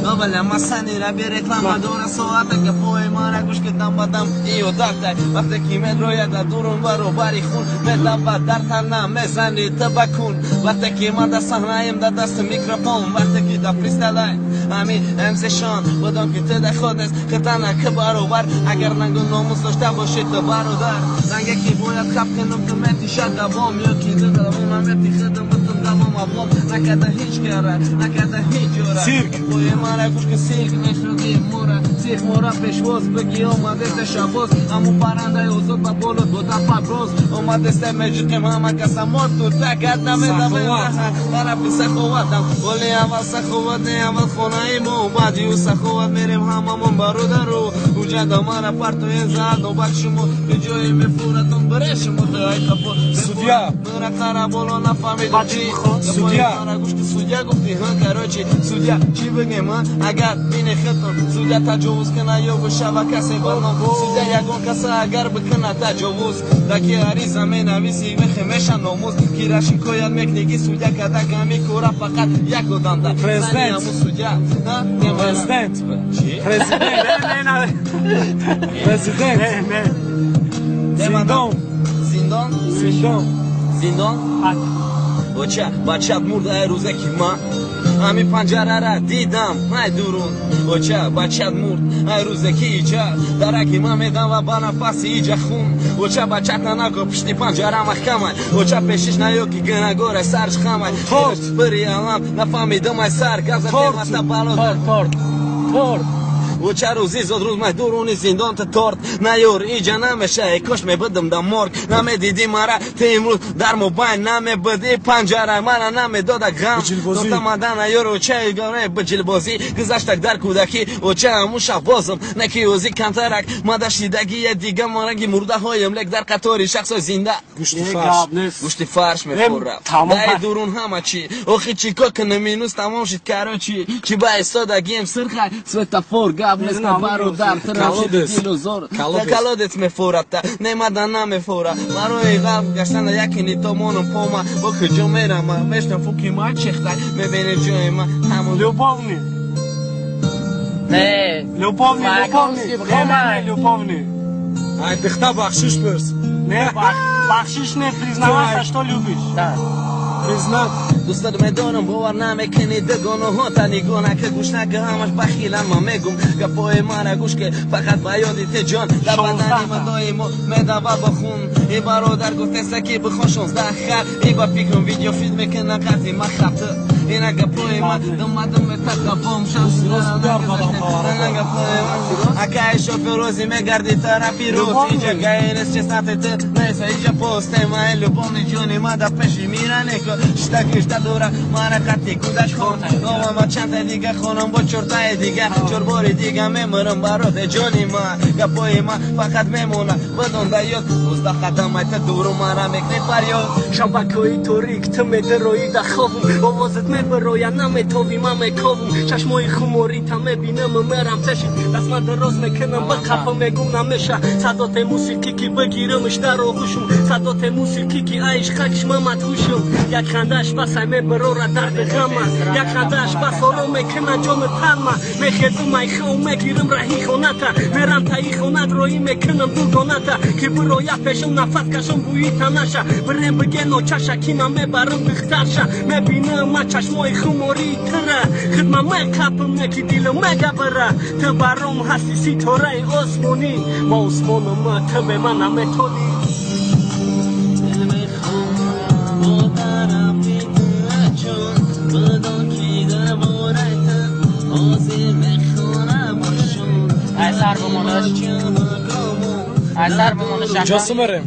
Вале масанира бе реклама дора соата гапои мара гӯш кардам бадам иёдаттай. Вақте ки медрояд дар дурун баробари хун медава дар тана мезани ту ба кун. Вақте ки ман дар саҳнаем дар дасти микрофон, вақте ки дар фристайлай ҳами МЗшон будам ки ту дар худ нест хитана ки баробар. Агар нангу номус дошта бошӣ ту бародар, ранге ки бояд хаб кунам ту метиша давом ё ки ту давом намети худам бутун давом аблом накарда ҳеҷ кара накарда ҳеҷ ҷора. Пои мара гӯш ки сирк мешуди мора сирк мора пешвоз бигӣ омадеста шабоз ҳамун паррандаи озод ба боло дода парвоз омадеста меҷиқем ҳама каса морту такат намедавем тарафи саховатам. Вале аввал саховат не аввал хонаи мо баъди ӯ саховат мерем ҳамамон бародару уҷада мара партоен зад нобак шумо ҷое мефуратон бире шумо ай қафо. Судья. Мара қара боло нафаҳмидам чи. Судья. Мара гӯш ки судья гуфти ҳа, короче судья чӣ бигем ҳа, агар бине худтон судья таҷовуз кина ё бишава касе барном судья ягон каса агар бикина таҷовуз даки ариза менависи мехе меша номуз кира шикоят мекниги судья када гами кора фақат як одамда. Президент. Судья. Президент. Чӣ? Президент. Президент. Зиндон. Зиндон. Зиндон. Зиндон. Оча бачат мурд ай рӯзе ки ман ҳамин панҷарара дидам ай дурун. Оча бачат мурд ай рӯзе ки иҷа дараки ман медам ва ба нафаси иҷа хун. Оча бачат нанаго пишти панҷара маҳкамай. Оча пешиш наё ки гунагоре сарш хамай. Бири алам нафаҳмидам ай сар гап задемата бало. Торт торт. Оча рӯзи зодрӯз май дуруни зиндон ту торт наёр иҷа намеша э кош мебудам да морг намедидӣ мара ту имрӯз дар мобайн намебуди панҷара мара намедода ғам дотамада наёр очаи горе биҷилбозӣ гузаштак дар кӯдакӣ оча ҳамун шабозам неки ӯзи камтарак мада шидагие дига маранги мурдаҳоем лек дар қатори шахсои зинда гӯшти фарш мефурам даи дурун ҳама чӣ охи чӣ кор кунам минус тамом шид короче чӣ ба истодагием сирхай светофор гап нест бародар дилозор колодец мефурата немада намефура барои ғам гаштана яке нитомонам пома бо куҷо мерама мешнам фуки ма чехтай мебинем ҷои ма ҳамон. Любовный. Не. Любовный, любовный. Не, любовный. Ай дихта бахшиш пурс. Не, бахшиш не, признавайся, что любишь. Да. Признат. Дӯстат медонам бовар намекунӣ дугонаҳота нигоҳ нака гӯш нака ҳамаш бахилам ман мегум гапои мара гӯш ки фақат ба ёди ту ҷон дар бадани ма доимо медава ба хун. И бародар гуфтеста ки бихон 16 хар и ба фикрам видеофилм мекунам қати ма хаты ина гапои ма думадум метақабом акаи шофёр рӯзи мегарди тарафи рӯз иҷа гаи нест честнати ту неса иҷа постема любовни ҷони ма дар пеши мира неко шта дора мара қати кӯдак хон омама чанда дига хонам бо чортаи дига чорбори дига мемирам бароде ҷони ма гапои ма фақат мемона бидон да ёд 19 қадам айта дуру мара мекунӣ фарёд. Шабакҳои торик ту медароӣ дар хобум овозат мебароя наметовӣ ман мековум чашмои хуморита мебинам мерам пешит дастма дароз мекунам ба қапа мегум намеша садоте мусиқӣ ки бигирамш дар оғӯшум садоте мусиқӣ ки айш қакш ма мадҳушум як хандааш басай мебарора дарди ғама як хандааш бас ором мекуна ҷону танма мехезум айхаву мегирам раҳи хоната мерам таи хонат роӣ мекунам дугоната ки бироя пешум нафас кашам бӯи танаша бирем бигено чаша ки ман мебарам духтарша мебинам ма чашмои хумории тира хидма меқапам неки дилам мегабара ту баром ҳасти ситораи осмонӣ ма осмонам ту бе ман наметонӣ. Ай сар бимонаш. Ай сар бимонаш. Куҷо сумерем?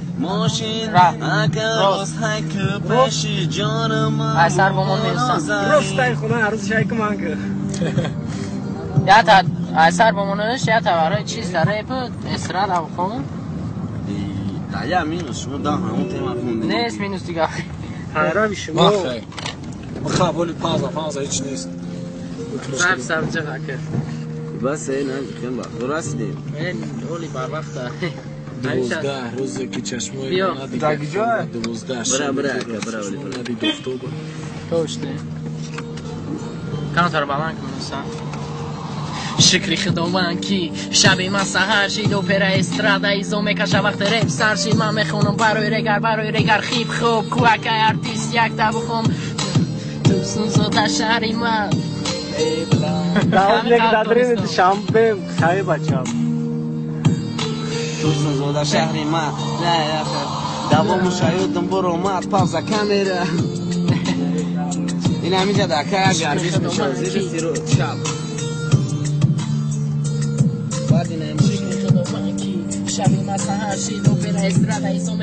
Рост. Ай сар бимон меистам. Рост тай хона арӯз шайку ман ки. Я та ай сар бимонаш, я та барои чиз дар реп эстрада бихонам. Я минус шумо да ҳамон тема хондем. Нест минус дига. Ҳайрави шумо. Махай. Маха боли пауза, пауза ҳеч нест. Саб саб ҷаха кард. Бас эй на хем ба расидем. Оли барвақта. 12 рӯзе ки чашмои Биё. надид 12 Бра, бра, бра, бра. надид офтоба. Точно. Канатаро баланд кун, Муса. Шукри худованд, ки шаби ман саҳар шид, опера эстрада изо мекаша. Вақте реп сар шид, ман мехонам барои регар, барои регар хип хоп куакай артист якта бухом. Турсунзода, шаҳри ман. Давом як дадрини Душанбе, хай бачам. Турсунзода, шаҳри ман. Давому шаёдам буромад, пауза, камера. Ин ҳамиҷа дака гардиш мешавад зери сирот шаб. Баъд ин Шукри худованд, ки шаби ман саҳар шид, опера эстрада изо.